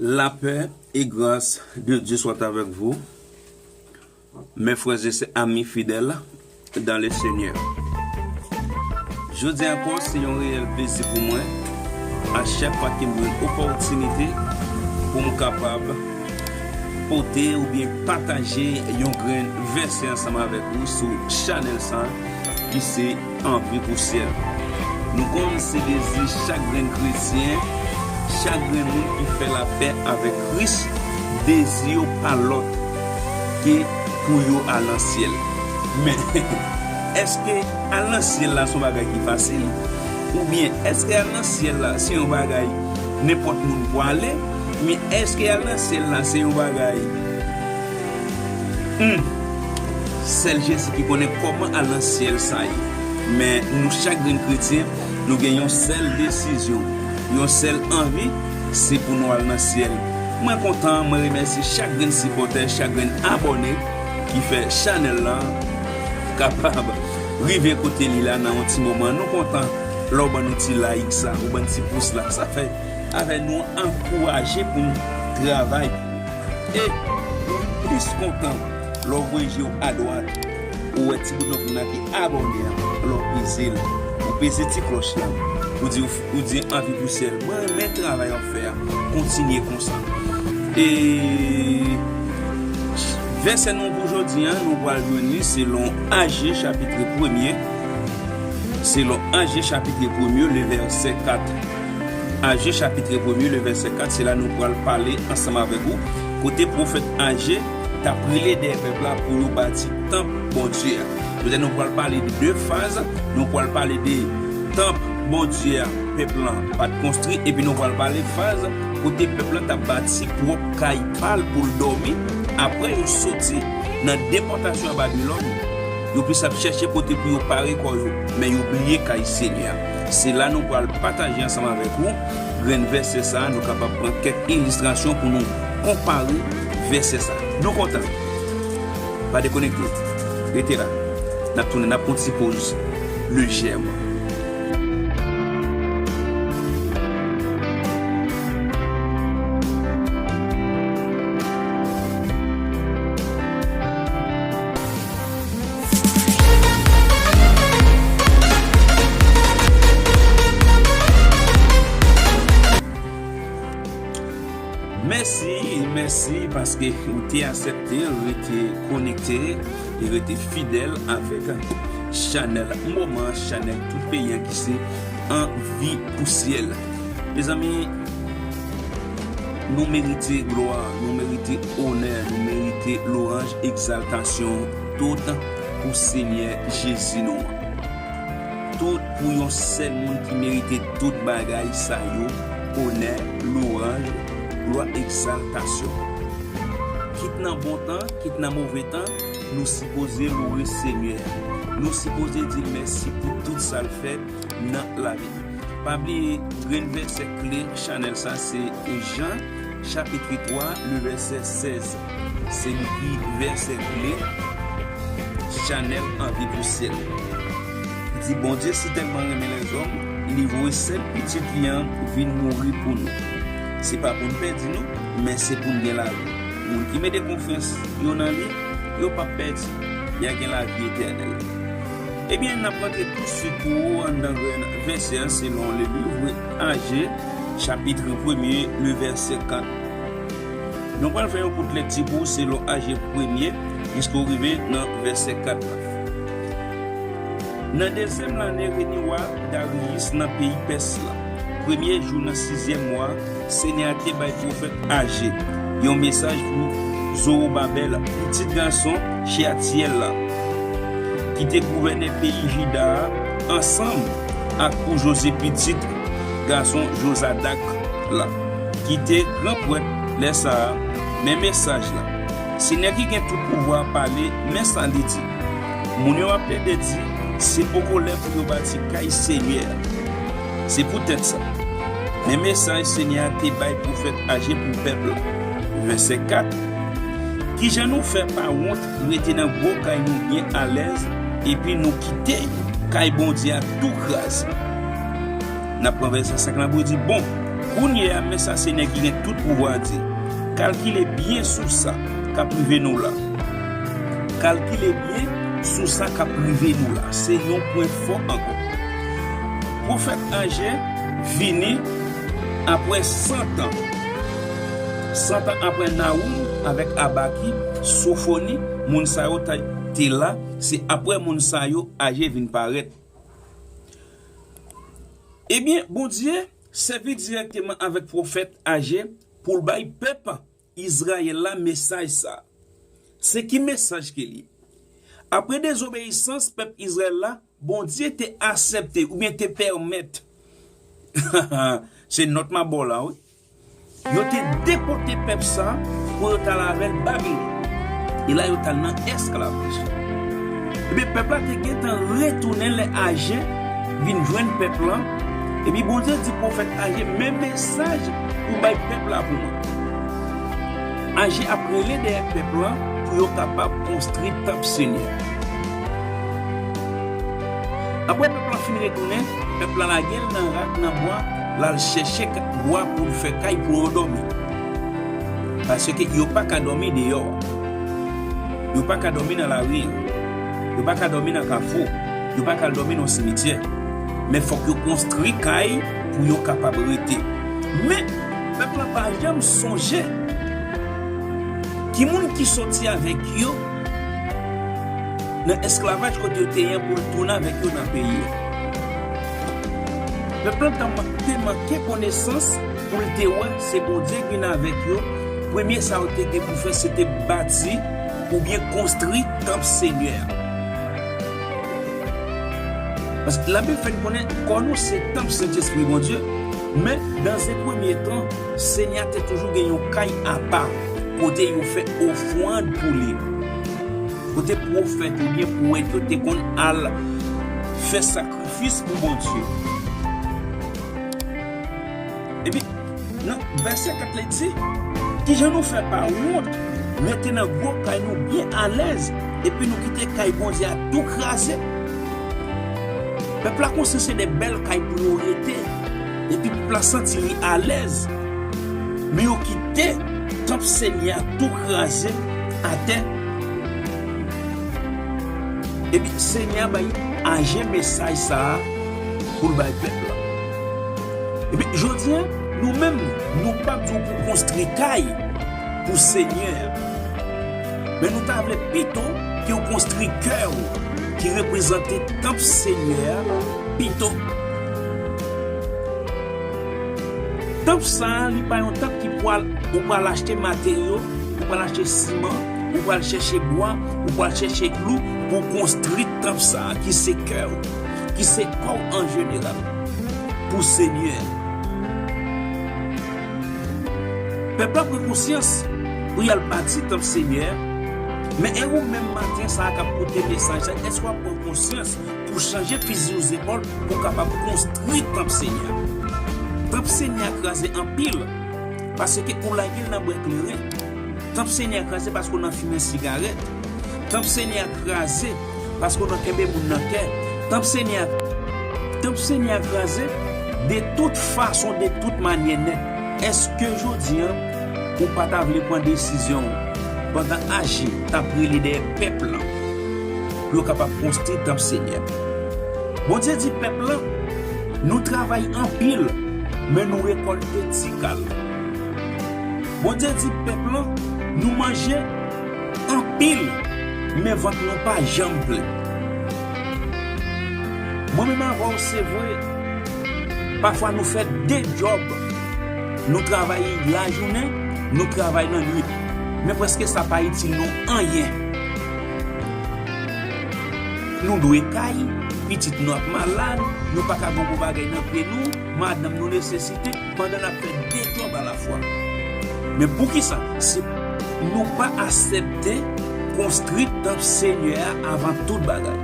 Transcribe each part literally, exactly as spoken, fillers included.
La paix et grâce de Dieu soit avec vous, mes frères et sœurs, amis fidèles dans le Seigneur. Jodi ankò, se yon reyèl plezi pou mwen, a chak fwa ke m jwenn opòtinite pou m kapab pote oubyen pataje yon grenn vèsè ansanm avèk ou sou chanèl sa ki se Anvi pou syèl. Nou konn se dezi chak grenn kretyen, chak grenn moun ki fè lapè avèk Kris, dezi yo pa lòt ke pou yo al nan syèl. Men, èske al nan syèl la se yon bagay ki fasil? Oubyen èske al nan syèl la se yon bagay nenpòt moun pwale? Men èske al nan syèl la se yon bagay, hmm, sèl Jezi ki konnen kòman al nan syèl sa ye? Men nou chak grenn kretyen, nou gen yon sèl desizyon, yon sèl anvi, se pou nou al nan syèl. Mwen kontan, mwen remèsye chak grenn sipòtè, chak grenn abòne ki fè chanèl la kapab rive kote li la nan yon ti moman. Nou kontan lè w ban nou ti like sa, ou ban ti pous la. Sa fè avè nou ankouraje pou n travay. E nou plis kontan lè w voye je w adwat, ou wè ti bouton pou nan ki abòne a, lè w peze l, ou peze ti klòch la, ou di, ou di anvi pou syèl. Mwen renmen travay w ap fè a, kontinye konsa. E vèsè nou pou jodi a, nou pral jwenn li selon Aje chapit premye, selon Aje chapit premye, le vèsè kat. Aje chapit premye, le vèsè kat, se la nou pral pale ansanm avèk ou, kote pwofèt Aje t ap rele dèyè pèp la pou yo bati tanp Bondye a. Petèt nou pral pale de de faz, nou pral pale de tanp Bondye a, pèp lan pa t konstwi, epi nou pral pale faz kote pèp lan t ap bati pwòp kay pa l pou l dòmi, apre yo soti nan depòtasyon a Babilòn, yo plis ap chèche kote pou yo pare kò yo, men yo bliye kay Senyè a. Se la nou pral pataje ansanm avèk ou grenn vèsè sa a, nou kapab pran kèk ilistrasyon pou nou konpare vèsè sa a. Nou kontan. Pa dekonekte. Rete la. N ap tounen, n ap pran ti poz lejèman. Mèsi, mèsi paske ou te aksepte rete konekte e rete fidèl avèk chanèl moman, chanèl tout peyi an ki se Anvi pou syèl. Mezanmi, nou merite glwa, nou merite onè, nou merite lwanj, egzaltasyon, tout pou Senyè Jezi nou an. Tout pou yon sèl moun ki merite tout bagay sa yo, onè, lwanj, glwa, egzaltasyon. Kit nan bon tan, kit nan move tan, nou sipoze louwe Senyè a. Nou sipoze di l mèsi pou tout sa l fè nan lavi nou. Pa bliye, grenn vèsè kle chanèl sa se Jan chapit twa, le vèsè sèz. Se li ki vèsè kle chanèl Anvi pou syèl. Di, Bondye si tèlman renmen lèzòm, li voye sèl pitit li an vin mouri pou nou. Se pa pou n pèdi nou, men se pou n gen lavi. Moun ki mete konfyans yo nan li, yo p ap pèdi, y a gen lavi etènèl. Ebyen, n ap rantre touswit pou ou anndan grenn vèsè an selon le livre Aje, chapit premye, le vèsè kat. Nou pral fè yon kout lekti pou ou selon Aje premye, jiske w rive nan vèsè kat la. Nan dezyèm lane reni wa Dariyis nan peyi Pès la, premye jou nan sizyèm mwa, Senyè a te bay pwofèt Aje yon mesaj pou Zowobabèl, pitit gason Cheyatiyèl la, ki te gouvènè peyi Jida a, ansanm ak pou Jozye, pitit gason Jozadak la, ki te gran prèt lè sa a, men mesaj la. Senyè ki gen tout pouvwa a pale, men sa li di. Moun yo ap plede di, se poko lè pou yo bati kay Senyè a. Se poutèt sa, men mesaj Senyè a te bay pwofèt Aje pou pèp la. Vèsè kat. Kijan nou fè pa wont rete nan gwo kay nou byen alèz, epi nou kite kay Bondye a tou kraze? N ap pran vèsè senk lan pou di, bon, Kounye a, men sa Senyè ki gen tout pouvwa a di, kalkile byen sou sa k ap rive nou la. Kalkile byen sou sa k ap rive nou la. Se yon pwen fò ankò. Pwofèt Aje vini apre san tan. San tan apre Nawoum avèk Abaki, Sofoni, moun sa yo ta- te la, se apre moun sa yo Aje vin parèt. Ebyen, Bondye sèvi dirèkteman avèk pwofèt Aje pou l bay pèp Izrayèl la mesaj sa a. Se ki mesaj ke l ye? Apre dezobeyisans pèp Izrayèl la, Bondye te aksepte oubyen te pèmèt, se nòt m ap ba w la, wi. Yo te depòte pèp sa a pou yo t al avè l Babilòn. E la yo t al nan esklavaj. Ebyen, pèp la te gentan retounen lè Aje vin jwenn pèp la. Epi Bondye di pwofèt Aje, men mesaj pou bay pèp la pou mwen. Aje ap rele dèyè pèp la pou yo kapab konstwi tanp Senyè a. Apre pèp la fin retounen, pèp la lage l nan rak, nan bwa, l al chèche ka- bwa pou l fè kay pou yo dòmi. Paske yo pa ka dòmi deyò a. Yo pa ka dòmi nan lari an. Yo pa ka dòmi nan kafou. Yo pa ka dòmi nan simityè. Men fòk yo konstwi kay pou yo kapab rete. Men, pèp la pa janm sonje ki moun ki soti avèk yo nan esklavaj kote yo te ye an pou l tounen avèk yo nan peyi a. Pèp la te man- te manke konesans pou l te wè se Bondye ki vin avèk yo. Premye sa yo te gen pou fè, se te bati oubyen konstwi tanp Senyè a. Paske Labib fè n konnen kò nou se tanp Sentespri Bondye, men, dans un premier temps, Senyè a te toujou gen yon kay apa kote yo fè ofrann pou li. Kote pwofèt oubyen pwèt yo te konn al fè sakrifis pou Bondye. Epi, nan vèsè kat la di, kijan nou fè pa wont rete nan gwo kay nou byen alèz, epi nou kite kay Bondye a tou kraze? Pèp la konsi se de bèl kay pou yo rete, epi pèp la santi li alèz. Men yo kite tanp Senyè a tou kraze atè. Epi Senyè a bay Aje mesaj sa a pou l bay pèp la. Epi jodi a, nou menm, nou p ap di w pou konstwi kay pou Senyè a. Men nou ta vle pito ke w konstwi kè w ki reprezante tanp Senyè a pito. Tanp sa a, li pa yon tanp ki pral, ou pral achte materyo, ou pral achte siman, ou pral chèche bwa, ou pral chèche klou pou w konstwi tanp sa a ki se kè w, ki se kò w an jeneral, pou Senyè a. Pèp la pran konsyans pou y al bati tanp Senyè a, men e ou menm maten sa a k ap koute mesaj sa, èske w ap pran konsyans pou chanje fizi w zepòl pou w kapab konstwi tanp Senyè a? Tanp Senyè a kraze anpil, paske ou lage l nan bwè kleren. Tanp Senyè a kraze paske w nan fimen sigarèt. Tanp Senyè a kraze paske w nan kenbe moun nan kè. Tanp Senyè a, tanp Senyè a kraze de tout fason, de tout manyè nèt. Èske jodi a, ou pa ta vle pran desizyon w pandan Aje t ap rele dèyè pèp lan pou yo kapab konstwi tanp Senyè a? Bondye di pèp lan, nou travay anpil, men nou rekòlte ti kal. Bondye di pèp lan, nou manje anpil, men vant nou pa janm plen. Mwen menm avè w, se vre, pafwa nou fè de djòb. Nou travay lajounen, nou travay lannwit. Men prèske sa pa itil nou anyen. Nou dwe kay, pitit nou ap malad, nou pa ka gen bon bagay nan pye nou, madanm nou nesesite, pandan n ap fè de djòb alafwa. Men poukisa? Se nou pa aksepte konstwi tanp Senyè a avan tout bagay.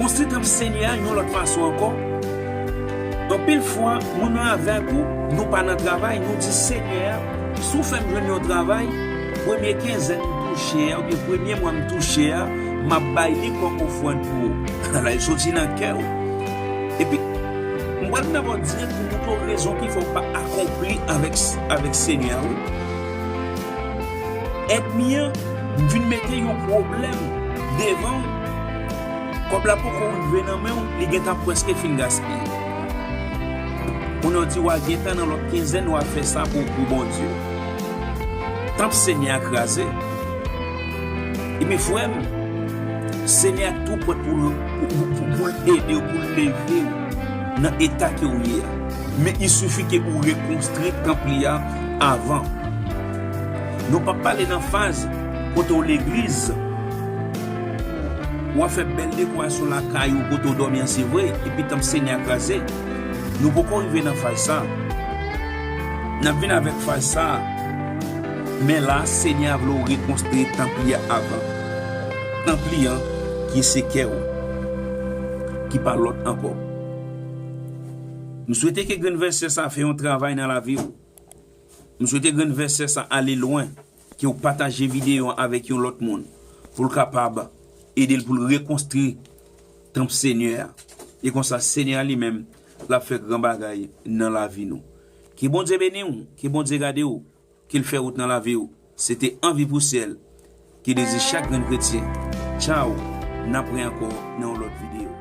Konstwi tanp Senyè a yon lòt fason ankò. Anpil fwa, mwen menm avèk ou, nou pa nan travay, nou di, Senyè a, si w fè m jwenn yon travay, premye kenzèn m touche a, oubyen premye mwa m touche a, m ap bay li kòm ofrann pou ou. L al soti nan kè w. Epi, m pral dabò dirèk pou nou Yon rezon ki fè w pa akonpli avèk, avèk Senyè a, wi. Ènmi an vin mete yon pwoblèm devan w. Kòb la poko rive nan men w, li gentan prèske fin gaspiye. Kounye a w di w a gentan nan lòt kenzèn, w a fè sa pou, pou Bondye. Tanp Senyè a kraze. Ebyen, frè m, Senyè a tou prèt pou, pou, pou, pou, pou l ede w, pou l leve w nan eta ke w ye a. Men il sifi ke ou rekonstwi tanp li a avan. Nou p ap pale nan faz kote w legliz, w ap fè bèl dekorasyon lakay ou kote w dòmi an, se vre, epi tanp Senyè a kraze. Nou poko rive nan faz sa. N ap vin avèk faz sa. Men la, Senyè a vle w rekonstwi tanp li a avan. Tanp li an, ki se kè w, ki pa lòt ankò. M swete ke grenn vèsè sa fè yon travay nan lavi w. M swete grenn vèsè sa ale lwen, ke w pataje videyo an avèk yon lòt moun, pou l kapab ede l pou l rekonstwi tanp Senyè a. E konsa, Senyè a li menm, l ap fè gran bagay nan lavi nou. Ke Bondye beni w, ke Bondye gade w, ke l fè wout nan lavi w. Se te Anvi pou Syèl ki dezi chak grenn kretyen. Tchaw, n ap wè ankò nan yon lòt videyo.